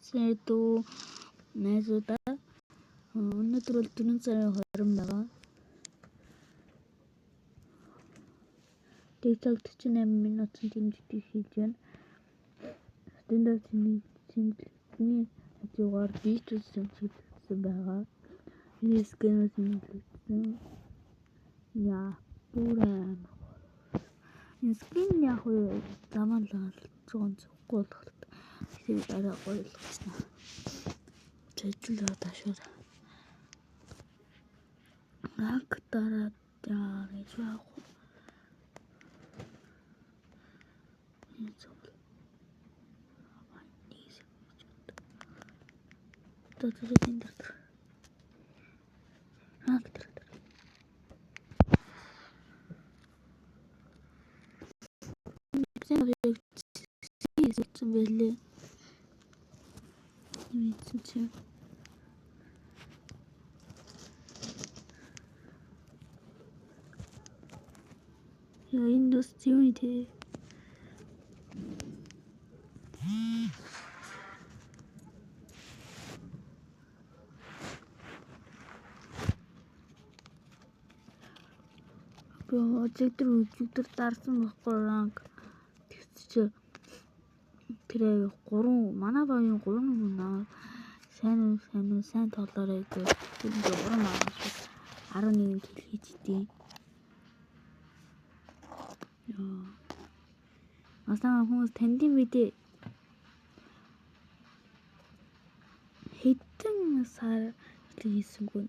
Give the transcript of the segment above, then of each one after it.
Сэрдүү найзуудаа өнөөдөр бол 4 сарын 20 байгаа. Тэг цаг 48 минутын тэмдэглэл хийж байна. Стандарт тэмдэглэлийн хажуугаар битүүс тэмдэглэсэн байгаа. Энэ сканер тэмдэглэсэн. Яа, бүр амар. Энэ скрин яг уу заман л алдчихсан зүггүй болох. Тэгэхээр арай гоё болгочихно. Тэжлээ ташуу. Анх дараа гэж байх. Энэ зөв. Одоо энэ дээр. Анх дээр. Гэсэн байлээ. Юм чи. Яа энэ бас юу те. Би өчигдөр дарсан байхгүй ранг тэгс чи тэр 3 манай багийн 3 хүн аа сайн сайн сайн тоглоорой гэж тэр 3 маань 11 кил хийж идэв. Яа. Асаа хүмүүс танд мэдээ хэдэн сар хийсэнгүй.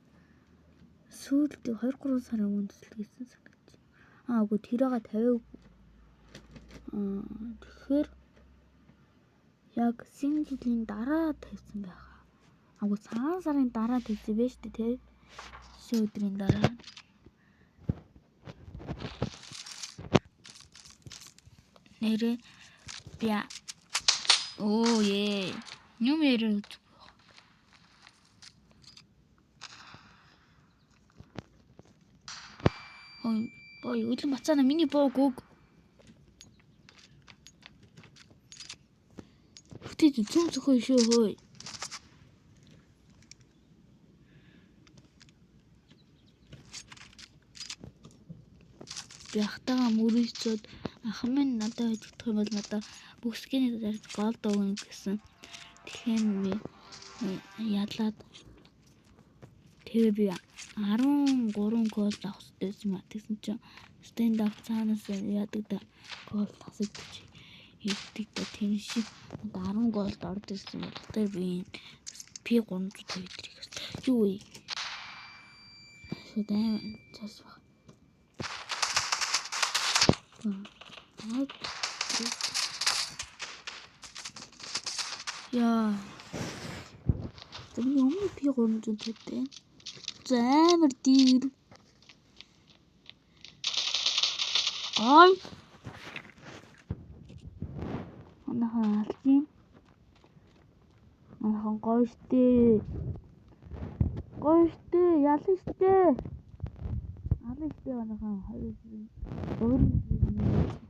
Сүүлд 2 3 сарын өмнө төсөл хийсэн санагдаж. Аа үгүй тэрийг тавиаг. Аа тэгэхээр яг шинэ жилийн дараа тавьсан байхаа. Агуу цагаан сарын дараа тавьсан байж тээ тий. Шинэ өдрийн дараа. Нэрээ би оо е юм яриа үзэх. Ой, бой үлэн бацаана миний боог өг. Бүтээж зүм зөхөө шүү хөөе. Би ахтайгаа мөрөөцөөд ах минь надад хожигдох юм бол надад бүх скиний дарж голд өгнө гэсэн. Тэгэхээр би ялаад тэгээ би 13 гол авах хэрэгтэй юм а. Тэгсэн чинь stand up цаанаас яадаг да гол тасагдчих хийдэг да тэр шиг 10 голд орж ирсэн бол тэр би P350 өдрийг юу вэ? Шууд аим цаас баг. Яа. Тэр өмнө P350 байна. За амар дийл. Ой. Манайхан алжин. Манайхан гоё штэ. Гоё штэ, ялан штэ. Алан штэ манайхан 2 3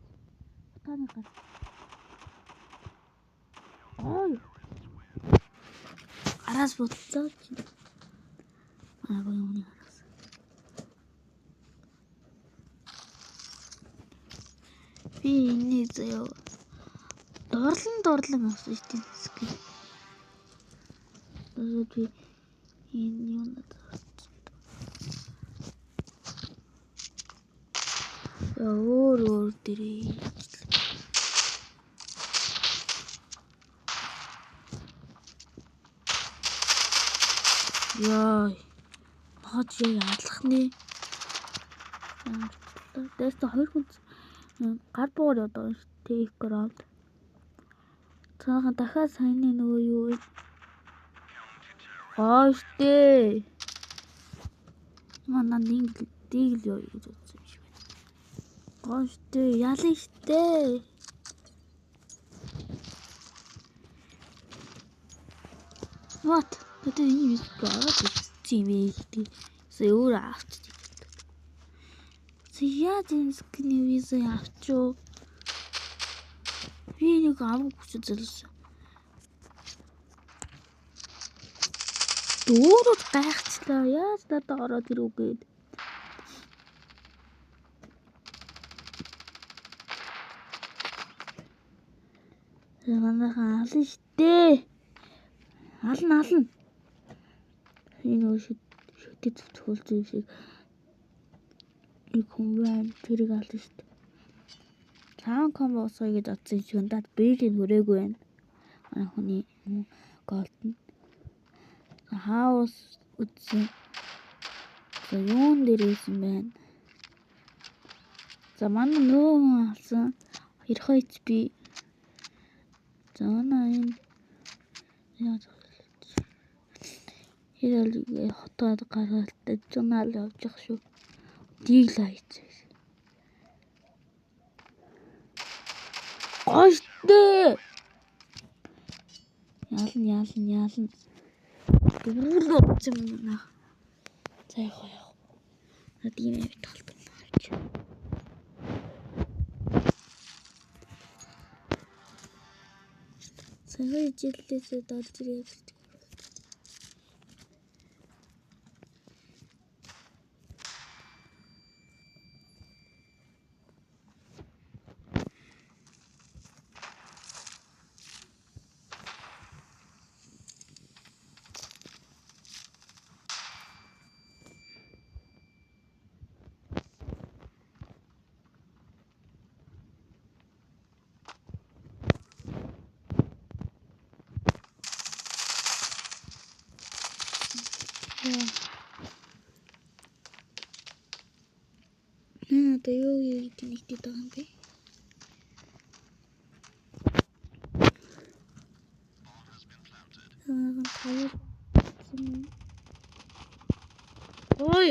утгааны гар. Ой. Араас буцаа. Манай гоё үнийг харсан. Би энийг заяа дурлан авсан шүү дээ. Тэгээд би энэ юу надад өөр өөр дэрээ. Яа. Наач яалах нэ. Дээс хоёр хүн гар буугаар явдаг шүү дээ. Ground. Цаахан дахиад саяны нөгөө юу вэ? Гоё штэ. Манай нэг дийг л юу гэж бодсон юм шиг байна. Гоё штэ, ялан штэ. What? Одоо энэ юм ороод ирсэн юм бэ гэдэг. Сая өөрөө авчиж. Сая яаж энэ скины виза авчив? Би нэг авах хүч зэлсэн. Өөрөө гайхчлаа. Яаж надад ороод ирв гээд. Манайхан ална штэ. Ална ална. Энэ нөгөө шүтээ зөвтгүүлж юм шиг нэг хүн байна. Тэрийг ална штэ. Цагаан комбо усгая гэж бодсон юм шиг надад бэйлийн хүрээгүй байна. Манай хүний голд нь. Хаус үтсэн. За юун дээр ийсэн байна. За манай нөө хүн алсан. 92 HP. За манай энэ яаж хэрэг хотоод гаргаад журнал явж явах шүү. Диглээ хийчих. Гоё штэ. Ялна ялна ялна. Дөрвөл утсан юм байна. За явах явах. Над ийм юм талд авч. Сая жилдээсээ долж ирээ. Наа одоо юу гэдэг нэгтэй байгаа юм бэ? Ой.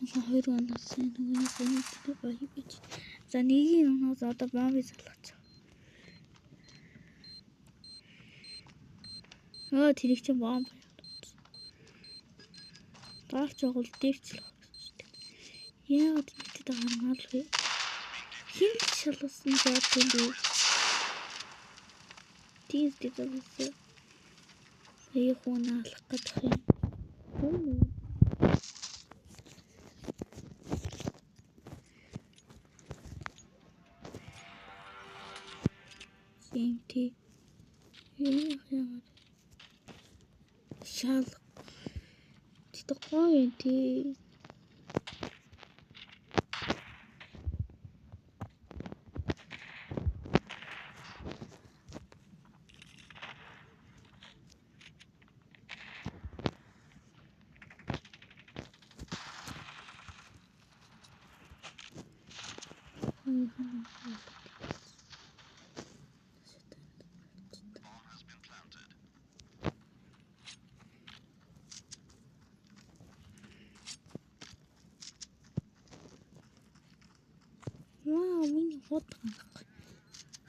Нэг хоёр оноос нөгөөний гоёд гоё гэж. За нэгийг оноос одоо бомбыг салгаж. Өө тэрийг чинь бомб. Даарч байгуул дээрчлэх. Яагаад мэдээд байгаа юм аль вэ? Хин ч шалгасан заад юм бэ? Тийз дийсэн. Аяа хүн алах гэдэг юм. Юм тий. Шал. Тэгтээ гоё юм тий. Вау, миний хот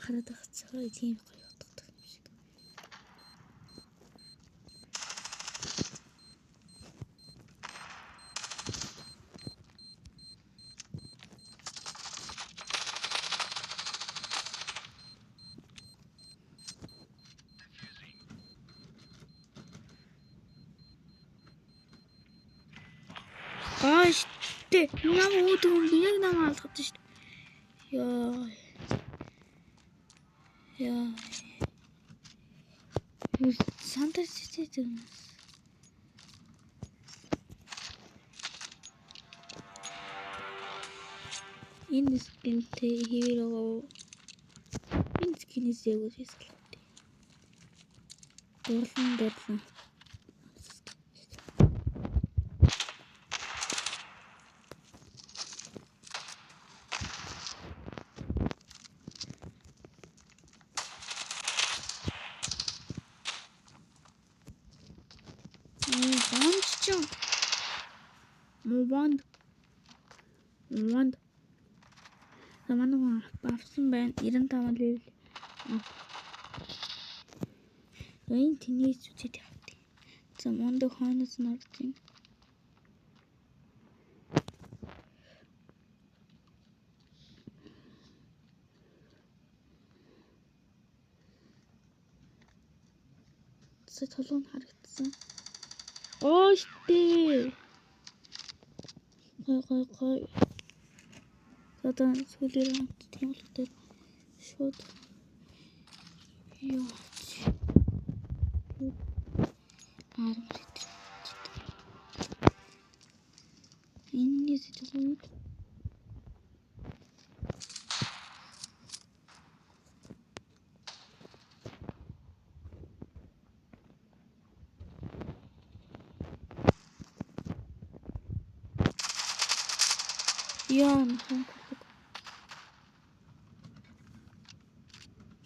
хараад байгаа ч тийм гоё утгатай юм шиг. Аа штэ. Нам үүдэн яг нам алгад штэ. Яа. Яа. Сантар чичээ юм. Энэ скинтэй хэвээр энэ скинээс яг үгүй салгав. Дурлан дурлан. Муванд. Муванд. Манай авсан байна. 95 level. Энэ тэнийс үзээд явдаг. За мундаг хойноос нь орж ийн. За толгой нь харагдсан. Гоё штэ. Гой гой гой. Одоо сүүлийн раунд тийм болохоор шууд юу армор энэ сэтгэл Яа,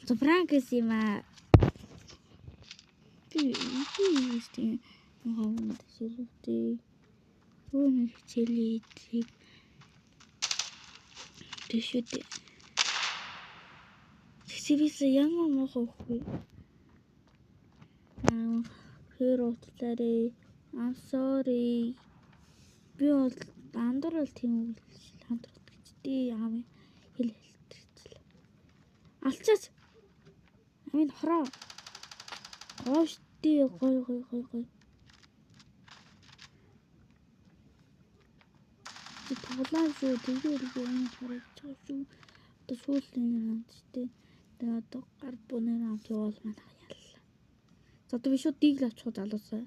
За пранк гэсэн юм аа. Би би тийм хавна шилвтэй. Юу нэг хичээлийг тийш үү. Тэгсвээс ямар муухай хөөхгүй. Аа, хэр уучлаарай. I'm sorry. Би бол андуур бол тийм үг андуур гэж дээ аав хэл хэлтэрчл. Алчаас. Амин хороо. Гоё штэ гоё гоё гоё гоё. Тоглоом шүү тэгэл би энэ харагдаж байгаа шүү. Одоо сүүлийн раунд штэ. Тэгээ одоо гар бүүнээр раунд явуул манай яллаа. За одоо би шууд дигл авчих залуусаа.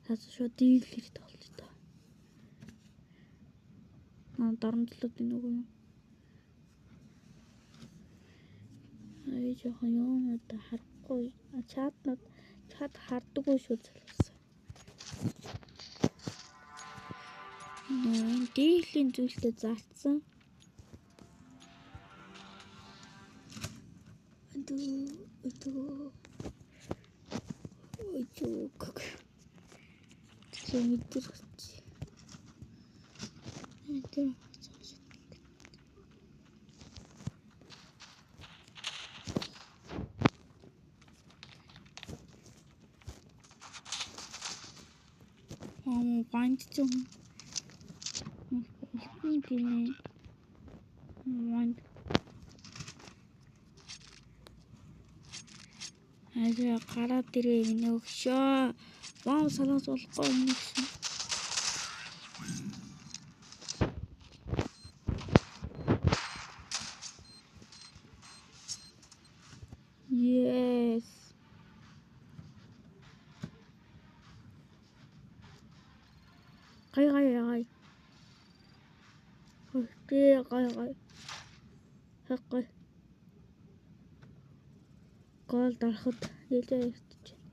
За шууд диглэр тоглож таа. Аа дарамтлуудын нөгөө юм. Аа жоохон юм одоо харахгүй. Чатнууд чат харддаггүй шүү залуусаа. Нөө диглийн зүйлтэй зарцсан. Өдөө өдөө өдөө мэдэрч. Мэдэр. Аа ванч юм. Гинэ. Ванч. Аа гараад ирээ гинэ өгшөө. Вау салаас болохгүй юм гэсэн. Yes. Гай гай гай. Гай гай гай. Хагай. Гол дарахад нэлээ иртэж байна.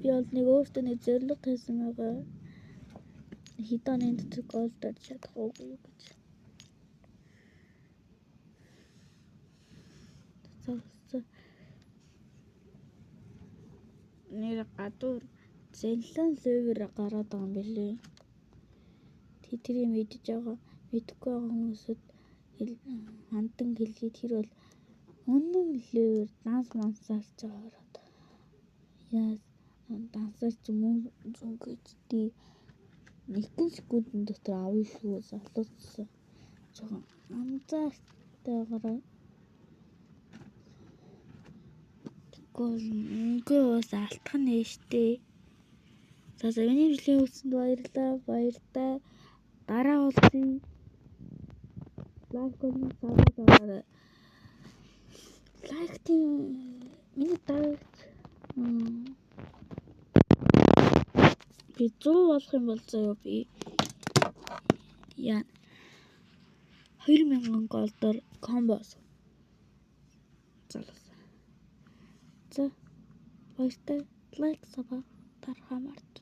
Би бол нэг өөртөө нэг зорилго тавьсан байгаа. Хэдэн оны дотор гол дарж чадах уугүй юу гэж. Нэр гадуур зэнлэн левер гараад байгаа юм билээ. Тэрийг мэдэж байгаа, мэдэхгүй байгаа хүмүүсэд хандан хэлье. Тэр бол үнэн левер данс мансаарч байгаа. Яа дансарч мөн зүнгэжтэй нэгэн секундын дотор авъя шүү залуусаа. Жоохон анзаартайгаараа гол мөнгөө бас алтах нь штэ. За за миний бичлэгийг үзсэнд баярлалаа. Баяртай. Дараа уулзъя. Лайк болон саб дараарай. Лайк тийм миний дараагч би 100 болох юм бол заяа би яа 2000 голдоор комбо залуусаа. За баяртай. Лайк саб дарахаа мартаарай.